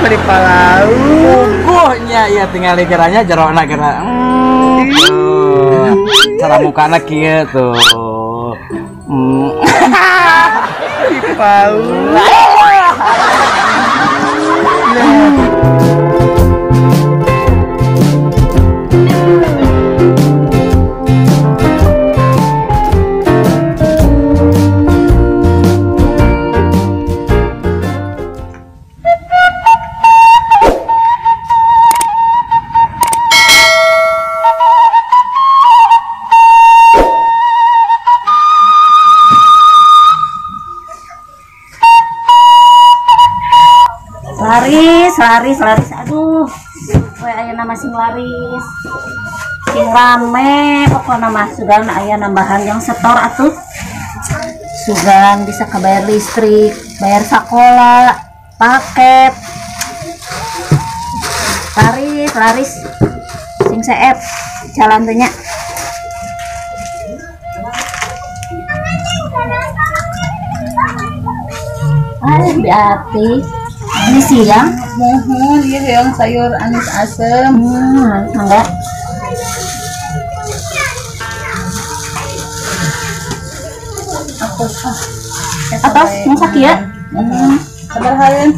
Meni palau. Puguhnya ieu tingali geranya jerona gera. Cara mukana kieu tuh. Pau. Laris, laris, laris. Aduh, we aya nama sing laris, sing rame. Pokoknya mah sugan aya nambahan yang setor atuh. Sugan bisa kebayar listrik, bayar sekolah, paket. Laris, laris, sing seep jalan teh nya. Ay, berarti ini siang mohon ya yang sayur anis asem. Enggak. Atas masak ya? Sabaraha?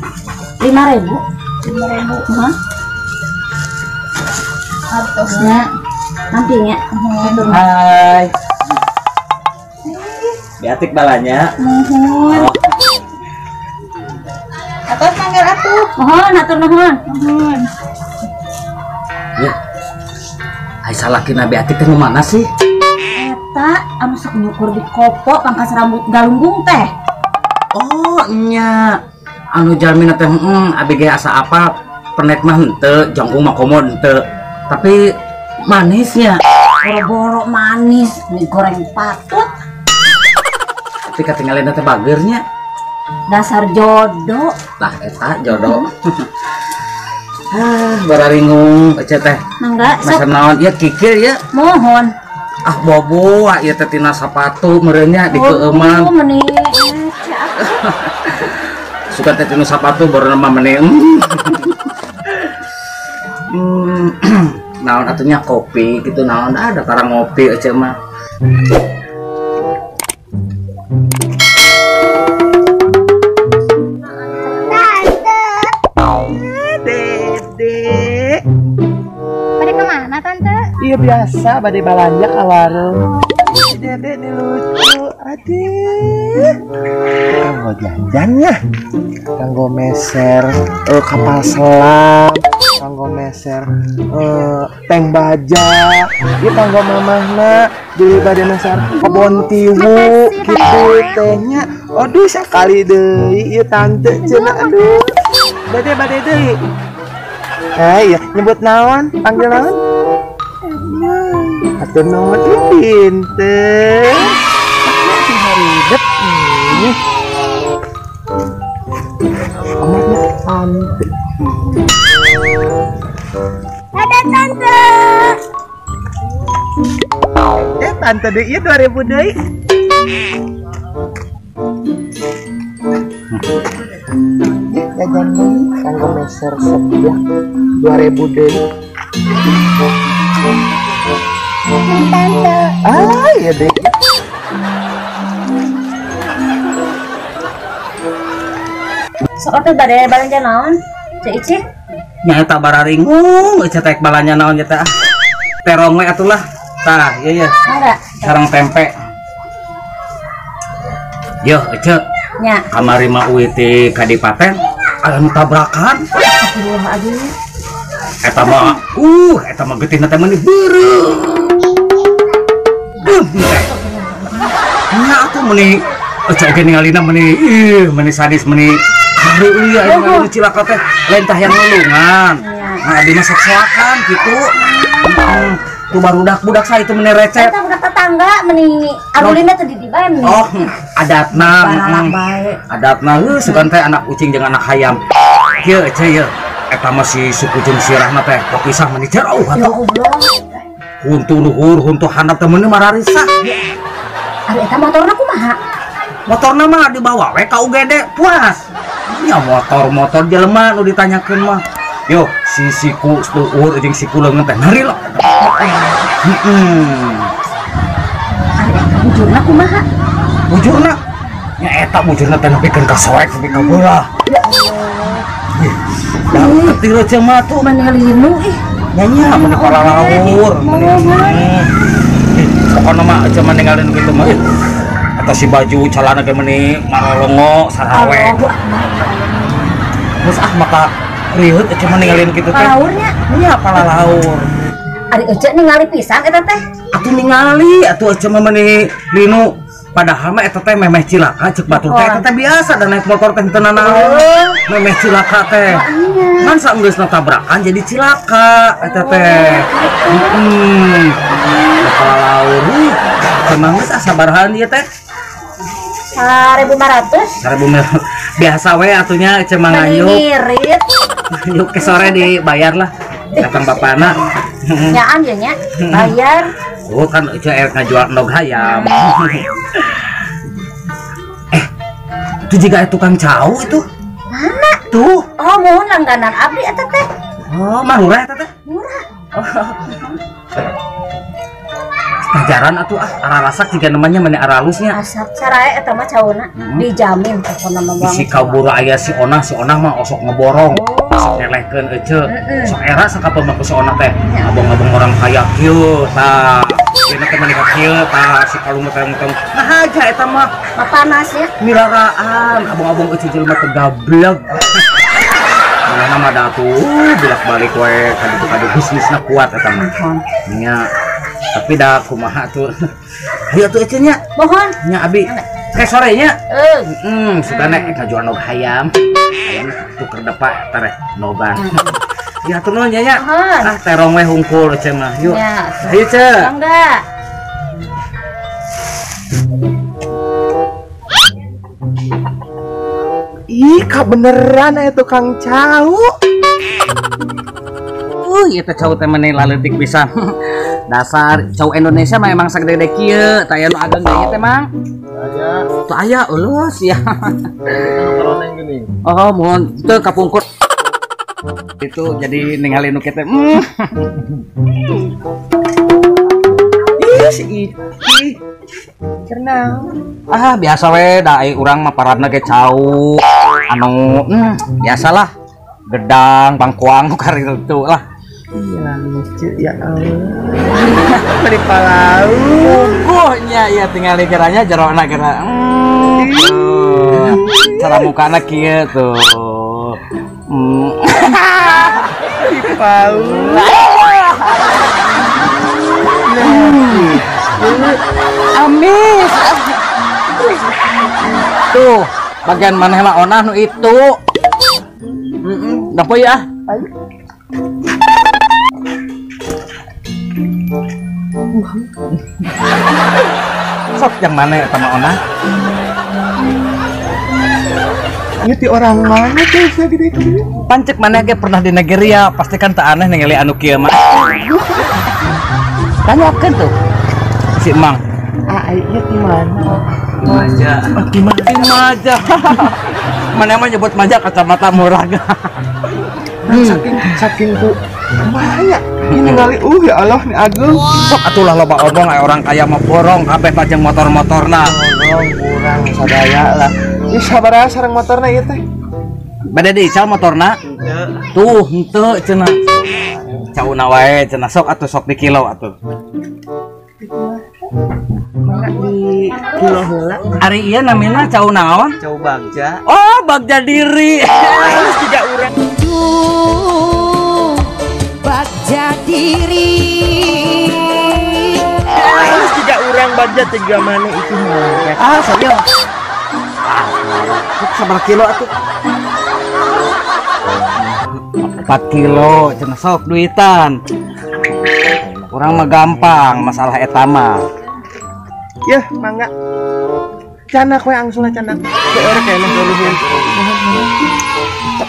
5.000. 5.000. Hah? Artosnya nantinya. Hai. Biatik balanya. Mohon. Atos manggil atuh. Mohon atur nuhun. Mohon. Ya. Ai salakina Biatik teh nu mana sih? Eta anu sok nyukur di kopo pangkas rambut galunggung teh. Oh, nya. Anu jalmina teh abi ge asa apa penek mah henteu, jangkung mah komo henteu. Tapi manisnya. Boro-boro manis, mie goreng patut. Tapi katinggalina teh bageurnya. Dasar jodoh lah eta jodoh. Ah, bararingung ece teh. Mangga masa naon ieu kikil ya? Mohon. Ah bobo ieu teh tina sapatu meureun nya dikeueuman. Oh, meuni. Suka teh tina sapatu baru mah meuni. Naon atunya kopi gitu naon ada tarang ngopi ece mah. Iya biasa badai balanja ka warung. Si Dede nih lucu, aduh. Kanggo jajannya, kanggo meser kapal selam, kanggo meser tank baja, ieu kanggo mamahna beli bade meser kebon tiwu kitu tehnya. Aduh sakali deui ieu tante cenah aduh. Bade bade deui. Eh iya nyebut naon, panggil naon? Atau nomor pinter, masih haribet nih. Omatnya tante. Ada tante. Tante deh, iya 2000 deh. Jajan nih, kanggo meser sebelah 2000 deh. Tante. Ah, iya deh. Sok atuh bade balanja naon? Ceu Ici? Nya eta bararingung, ece teh balanja naon nya teh. Terong we atuh lah. Tah, ieu ye. Sareng tempe. Yo, ece. Nya. Kamari mah uwi ti kadipaten aya nu tabrakan. Aduh, aduh. Eta mah, eta mah getihna teh meuni beureum. Nya atuh meuni ece oge ningalina meuni ih meuni sadis meuni hareuy aya nu cilaka teh lain tah yang nulungan. Nah, abdi mah sok-sokan kitu. Tuh barudak-budak saya itu meuni recet. Eta budak tetangga meuni arulina teh di dieu bae meuni. Oh, adatna. Adatna heuh sugan teh anak ucing jeung anak hayam. Kieu ece ieu. Eta mah si suku jeung sirahna teh papisah meuni jauh atuh. Huntu luhur, huntu handap teh meuni mararisah. Ari eta motorna kumaha? Motorna mah dibawa we ka UGD puas. Nya motor-motor jelema nu ditanyakeun mah. Yo, si siku luhur jeung siku leungeun teh narila. Heeh. Bujurna kumaha? Bujurna nya eta bujurna teh nepikeun ka soek nepi ka belah. Ya Allah. Da ketir jelema tuh maneh linu ih. Nya nya mun paralawur maneh. Pokona mah aja ninggalin gitu mah. Eta si baju calana ge meuni marolongo sarawe. Terus ah maka rieut aja ninggalin gitu teh. Laurnya? Nya palalaur. Ari ece ningali pisan eta teh. Atuh ningali atuh ece mah meuni linu. Padahal mah eta teh memeh cilaka ceuk batur teh eta teh biasa da naik motor teh teu nanaon. Memeh cilaka teh. Kan saenggeusna tabrakan jadi cilaka eta teh. Heeh. Palalaur. Emang geus sabarahan ieu teh? 1.500. 1.500. Biasa we atunya ece mah ngayuk. Ngirit. Yuk ke sore dibayar lah. Datang bapana. Nyaan ya nya, bayar. Oh kan ece erek ngajual endog hayam. Itu juga tukang cau itu. Mana? Tuh. Oh, mohon langganan abdi eta teh. Oh, murah eta teh. Murah. Oh. Ajaran atuh ah, ararasak juga namanya meni aralusnya. Asak sarae eta mah cauna dijamin pokona mah bang. Si kabur aya si onah mah osok ngeborong. Sok nyelehkeun ece. Sok era sakapeun mah ku si onah teh. Abong-abong orang kaya kieu tah. Dina teh meni ka kieu tah si kalung teh tong. Nah aja eta mah panas ya. Miraraan abong-abong ece jelema teh gablek. Mana mah da atuh bolak-balik we kaditu kadu bisnisna kuat eta mah. Nya. Tapi dah kumaha tuh. Ayo tuh ece nya. Mohon. Nya abi. Ke sore nya. Sugane ngajual nog hayam. Hayam tuker depa tareh noban. Ya atuh nuhun nya nya. Ah terong we hungkul ece mah. Yuk. Ayo ce. Mangga. Ih, kabeneran aya tukang cau. Ieu teh cau teh meni laleutik pisan. Dasar cau Indonesia mah emang sagede kieu, tah aya nu ageng deui teh Mang. Aya. Teu aya euleuh sia. Oh, mohon teu kapungkur. Itu jadi ningali nu kieu teh. Ih, si Iti. Kenal. Ah, biasa we da ai urang mah paradna ge cau. Anu, biasalah. Gedang, bangkuang nu karitu lah. Iya lucu ya Allah. Beri palau. Puguhnya ya tinggal kiranya jerona kira. Cara mukana kieu tuh. Di pau. Amis. Tuh, bagian maneh mah onah nu itu. Heeh, ya. Ayo. Sok yang mana eta mah onah? Ieu ti orang mana teh sagede kieu? Pancek maneh ge pernah di Nigeria, pasti kan teu aneh ningali anu kieu mah. Tanyakeun tuh si Emang. Ah, ieu ti mana? Maja. Di Maja. Mana mah nyebut Maja kacamata murah. Saking ku kumaha ini ningali ya Allah ni ageung. Sok atulah loba omong aya orang kaya mah borong kabeh pajeng motor-motorna. Borong kurang sadaya lah. Ih sabaraha sareng motorna ieu teh? Bade diical motorna? Tuh henteu cenah. Cauna wae cenah sok atuh sok di kilo atuh. Mana di kilo heula? Ari ieu namina cau naon? Cau bagja. Oh, bagja diri. Halus tiga urang. Bagja diri. Halus tiga urang bagja tiga mana itu mah. Ah, saya. Ah, sabar kilo atuh. 4 kilo cenah sok duitan. Urang mah gampang masalah eta mah. Yeuh, mangga. Canak we angsulna canak. Seueur keneh nuhun.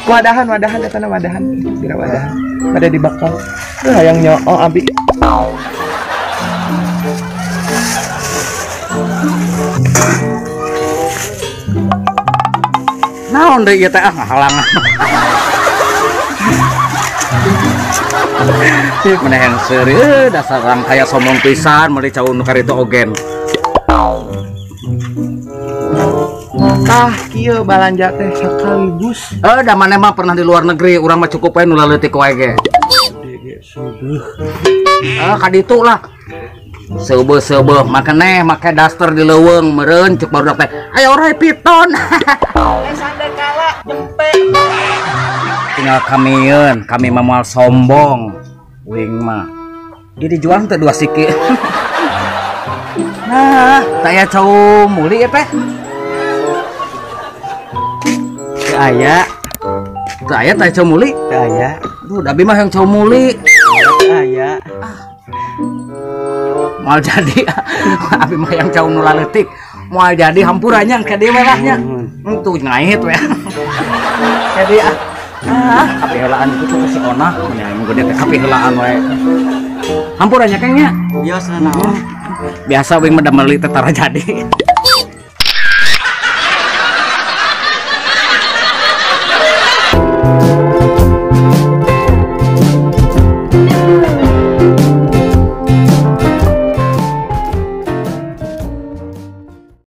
Wadahan eta na wadahan. Dina wadahan. Pada dibakal. Hayang nyoo abi. Naon deui ieu teh ah ngahalangan. Menehen seuri dasar orang kaya sombong pisan meuli cau nu karitu ogen. Tah kieu balanja teh sekaligus. Da maneh mah pernah di luar negeri, urang mah cukup we nu laleutik wae ge. Seubeuh. Ka ditu lah. Seubeuh-seubeuh makane make daster di leuweung meureun ceuk barudak teh. Aya orai piton. Sandekala jempe. Tinggal kamieun, kami mah moal sombong. Wing mah. Ieu dijual teh 2 siki. Nah, taya cau muli teh. Teu aya. Teu aya teh cau muli? Teu aya. Duh, da abi mah yang cau muli. Teu aya. Moal jadi. Abi mah yang cau nu laleutik. Moal jadi hampurannya ka dieu we lah nya. Tuh ngait we. Jadi ah. Kapi heulaan itu tuh si Onah, nya emang gede teh kapi heulaan we. Hampurannya keng nya. Biasa naon. Biasa wing mah meuli teh tara jadi.